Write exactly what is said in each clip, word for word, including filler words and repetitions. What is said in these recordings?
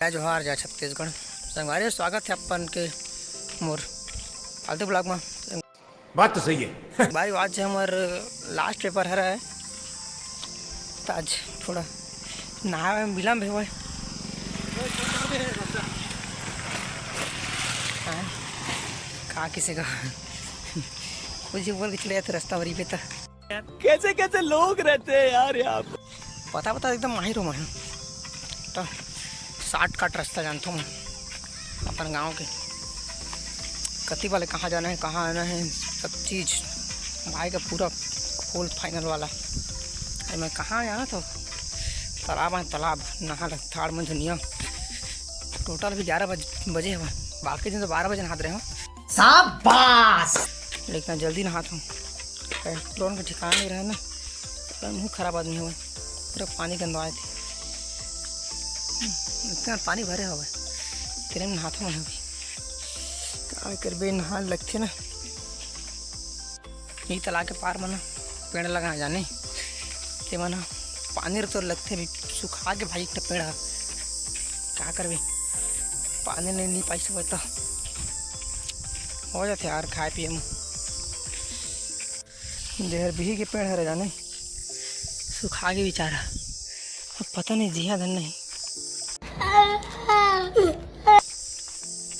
जय जोहार, जय छत्तीसगढ़। संगवारी हो, स्वागत हे अपन के मोर फालतू vlog में। बात तो सही है। भाई, आज हमर last paper हरे, त आज थोड़ा नहाए में विलम्ब हे भाई। हाँ, का किसी का कुछ भी बोल के चले जाते रास्ता भरी पे तो। कैसे कैसे लोग रहते हैं यार यहाँ पे। पता पता एकदम माहिर हो मैं तो। शॉर्टकट रास्ता जानता हूँ मैं अपन गांव के। कति वाले कहाँ जाना है, कहाँ आना है, सब चीज़ भाई का पूरा फुल फाइनल वाला। अरे मैं कहाँ जाना तो तालाब है, तालाब नहा ले, थाड़ में दुनिया। टोटल भी ग्यारह बज-, बजे हवा, बाकी दिन तो बारह बजे नहात रहे हो। शाबाश। लेकिन जल्दी नहात हूँ, पेट्रोल के ठिकाना नहीं रहा ना, पर मुँह खराब आदमी हुआ, पूरा पानी गंदवाए थे। इतना पानी भरे हवा, तेरे में नहात हूँ मैं अभी। का करबे, नहा लगथे ना। ये तला के पार में ना पेड़ लगा जाने, ते मन ह पानी तो लगथे भी, सुखा के भाई एक ठो पेड़ ह, का करबे, पानी नहीं, नहीं पाई सब तो हो जाथे यार खाए पिए में। जेहर बिही के पेड़ हरे जाने, सुखा के बेचारा, अब पता नहीं जिहा धन नहीं।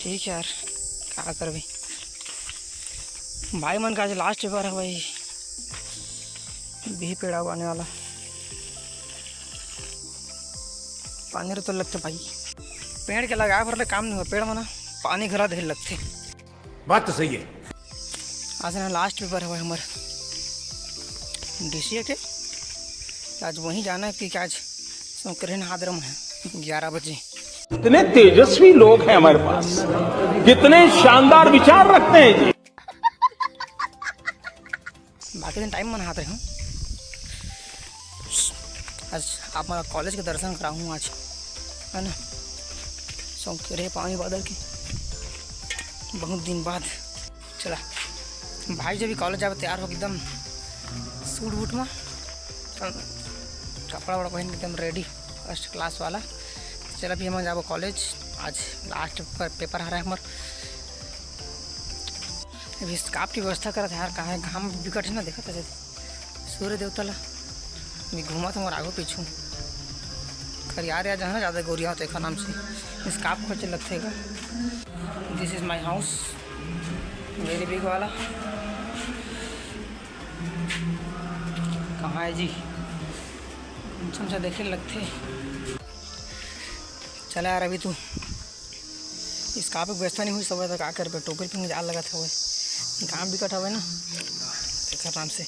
ठीक है यार, का करबे, भाई मन का आज last paper है भाई, बिही पेड़ उगाने वाला। पानी तो लगथे भाई, पेड़ के लगाए भर ले काम नहीं हो, पेड़ में ना पानी घला दे लगथे। बात तो सही है। आज ना last paper हवे हमर डीसीए के, आज वहीं जाना है कि आज संक्रेन हादरम है ग्यारह बजे। इतने तेजस्वी लोग हैं हमारे पास, कितने शानदार विचार रखते हैं जी। बाकी दिन टाइम मनात रहे हूँ। आज आप मन कॉलेज के दर्शन कराहूँ आज, है ना। सौंक के रहे पानी बादल के बहुत दिन बाद। चला भाई, जब भी कॉलेज जाबे तैयार हो एकदम सूट बूट में, कपड़ा वपड़ा पहन के एकदम रेडी, फर्स्ट क्लास वाला। चल अभी हम जाबो कॉलेज, आज लास्ट पर पेपर हरे हमर। अभी स्कार्फ की व्यवस्था करत हे यार, कहाँ है घाम बिकट है ना, देखत है सूर्य देवता ला। अभी घूमत हमर आगू पीछू कर यार, यार जहाँ ना ज़्यादा गोरिया होते एकर नाम से स्कार्फ खोजे लगथे का। This is my house, very big वाला। कहाँ है जी? अच्छा, अच्छा, देखे लगथे। चला यार, अभी तो स्कार्फ के व्यवस्था नहीं हुई, सब तो का करबे, टोपी पहन के जाए लगत हवे, घाम बिकट हवे ना, तेकर नाम से।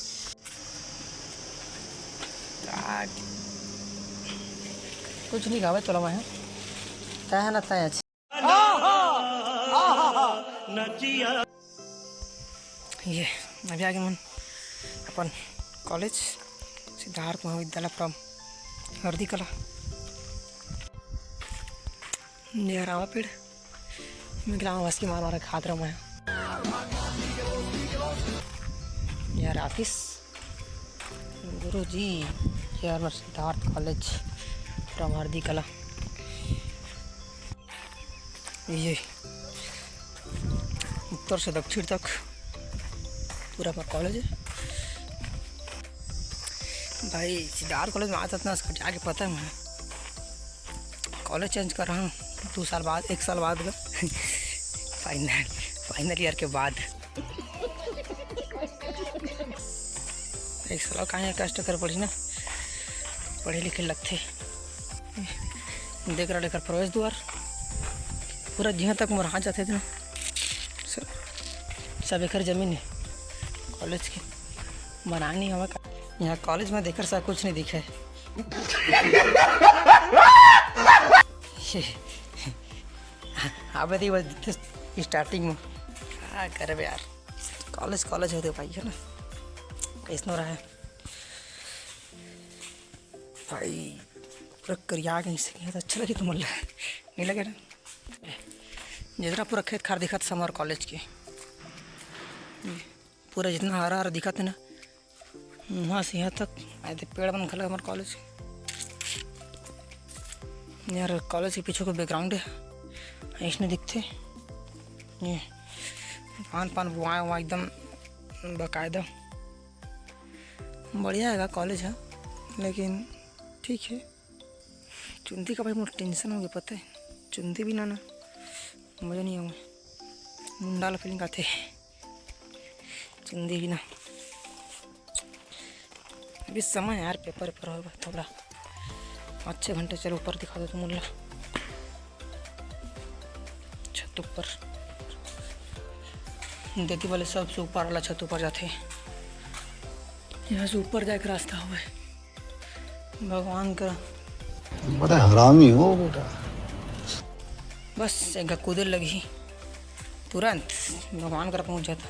का, कुछ नहीं खावे तोला मैं, तय है ना तय। ये अभी आगे मन अपन कॉलेज सिद्धार्थ महाविद्यालय from हरदी कला। ये रावा पेड़ में ग्राम वासी मार मार खात रहा मैं। यार ऑफिस गुरु जी, ये हमर सिद्धार्थ कॉलेज from हरदी कला। ये उत्तर से दक्षिण तक पूरा हमर कॉलेज है। भाई सिद्धार्थ कॉलेज में आता इतना जाके पता है मैं कॉलेज चेंज कर रहा हूँ दो साल बाद, एक साल बाद का फाइनल, फाइनल ईयर के बाद। एक साल कहाँ कष्ट कर पड़ी ना, पढ़े लिखे लगथे। देख रहा लेकर प्रवेश द्वार पूरा जिहाँ तक मोर हाथ जाथे ना, सब, सब एकर जमीन है कॉलेज के, बनानी हवा का। यहाँ कॉलेज में देकर सा कुछ नहीं दिखे। ये, अबे तो ये बस स्टार्टिंग में का करबे यार, कॉलेज कॉलेज होते भाई, है ना, कैसनो रहा है भाई। पूरा करिया गई से, तो अच्छा लगे तुमन ला, नहीं लगे ना? जितना पूरा खेत खार दिखत समर कॉलेज के, पूरा जितना हरा हरा दिखत है ना, वहाँ से यहाँ तक आए थे पेड़ बन खला हमारे कॉलेज। यार, कॉलेज के पीछू के बैकग्राउंड हे, अइसने दिखथे। ये पान पान बुआए हुआ एकदम बकायदा। बढ़िया हे कॉलेज ह, लेकिन ठीक हे। चुंदी का भाई मोर टेंशन हो गया, पता हे, चुंदी बिना ना मजा नहीं आवे। मुंडा ला फीलिंग आथे चुंदी बिना। अभी समय यार, पेपर वेपर होगा थोड़ा, पाँच छः घंटे। चलो ऊपर दिखा दो तुम ला, छत ऊपर। देती वाले सबसे ऊपर वाला छत ऊपर जाथे। यहाँ से ऊपर जाए के रास्ता हवे। भगवान करा। बड़ा हरामी हो बेटा। बस एक कूदे लगही, तुरंत भगवान करा पहुँच जाता।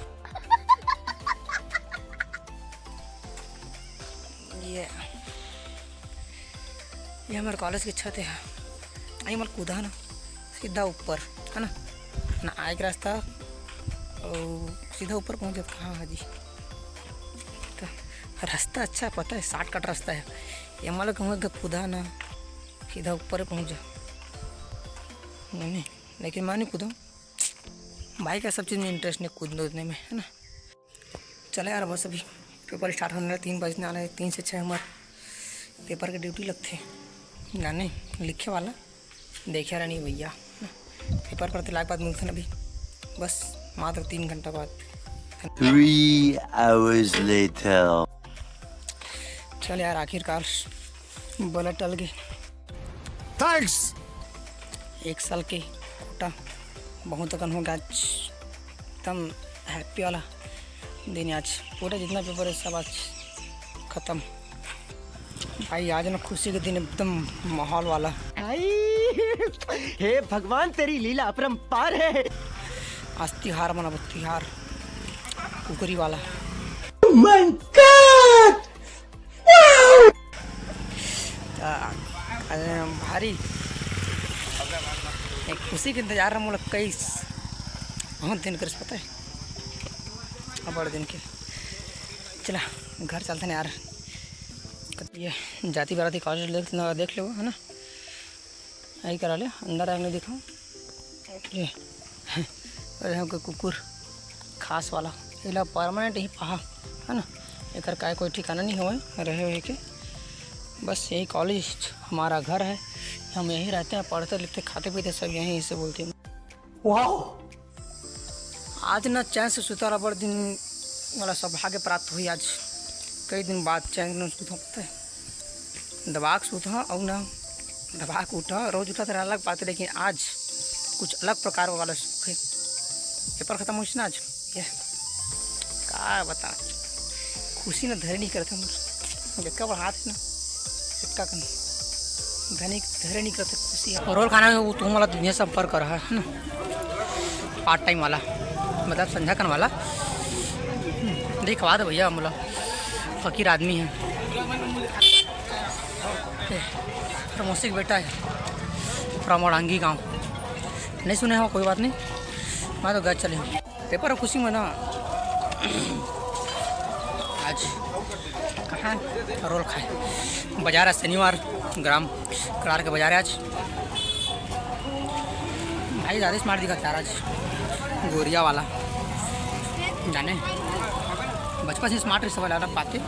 ये, ये हमारे कॉलेज के छत हे। आई मल कूदा ना, सीधा ऊपर, है ना, ना आए के रास्ता, और सीधा ऊपर पहुँच जाता। कहाँ है जी? तो रास्ता अच्छा है, पता है, शॉर्टकट रास्ता है। ये मान लो कहूँगा कि कूदा ना, सीधा ऊपर पहुँच जा। नहीं, लेकिन मैं नहीं कूदा। भाई का सब चीज़ में इंटरेस्ट नहीं, कूदने उदने में, है ना। चले यार, बस अभी पेपर स्टार्ट होने वाला, तीन बजने वाला है, तीन से छः हमारे पेपर के ड्यूटी लगते हैं, जाने लिखे वाला। देखे रहनी भैया, पेपर पर तिलाक बाद मिलते हैं अभी, बस मात्र तीन घंटा बाद। Three hours later. चल यार, आखिरकार बोला टल गए। थैंक्स। एक साल के कोटा बहुत अकन हो गया आज, एकदम हैप्पी वाला दिन आज। पूरा जितना पेपर है सब आज खत्म। भाई आज ना खुशी के दिन, एकदम माहौल वाला। आई, हे भगवान, तेरी लीला अपरंपार है। आज तिहार मनाबो, तिहार कुकरी वाला। Oh my God! त, अरे, भारी एक खुशी के इंतजार रहा मोला कई बहुत दिन कर, पता है, बड़े दिन के। चला घर चलते हैं यार। ये जाति बाराती कॉलेज देख, देख लो, है ना, यही करा ले, अंदर आने दिखाओ। ये अरे, हमके कुकुर खास वाला, एला परमानेंट ही पहा, है ना, एकर काय कोई ठिकाना नहीं होवे रहे हुए के। बस यही कॉलेज हमारा घर है, हम यहीं रहते हैं, पढ़ते लिखते, खाते पीते सब यहीं, इसे बोलते हैं। वाह! आज ना चैन से सुता रहा, बड़ दिन वाला सौभाग्य प्राप्त हुई आज, कई दिन बाद चैन से सुता, पता है। दबा के सूतहा अउ ना दबा के उठा, रोज उठा तेरा अलग बात है, लेकिन आज कुछ अलग प्रकार वाला सुख है। पेपर खत्म होइस ना आज, ये का बता, खुशी ना धरे नहीं करते मोर, जतका बड़ा हाथ है ना, जतका कन धनी धरे नहीं करते खुशी। और रोल खाना है वो तुम वाला दुनिया संपर्क कर रहा है ना, पार्ट टाइम वाला, मतलब संझा कन वाला। देख खवा दे भैया, हम बोला फकीर आदमी है। ए, प्रमोद सिंह बेटा है, from अड़ांगी गांव। नहीं सुने हो, कोई बात नहीं, मैं तो गए चले हूँ। पेपर खुशी में ना आज कहाँ रोल खाए, बाजार है शनिवार, ग्राम करार के बाजार है आज। भाई ज़्यादा स्मार्ट दिखा यार आज, गोरिया वाला जाने बचपन से स्मार्ट रिश्ते वाला बातें।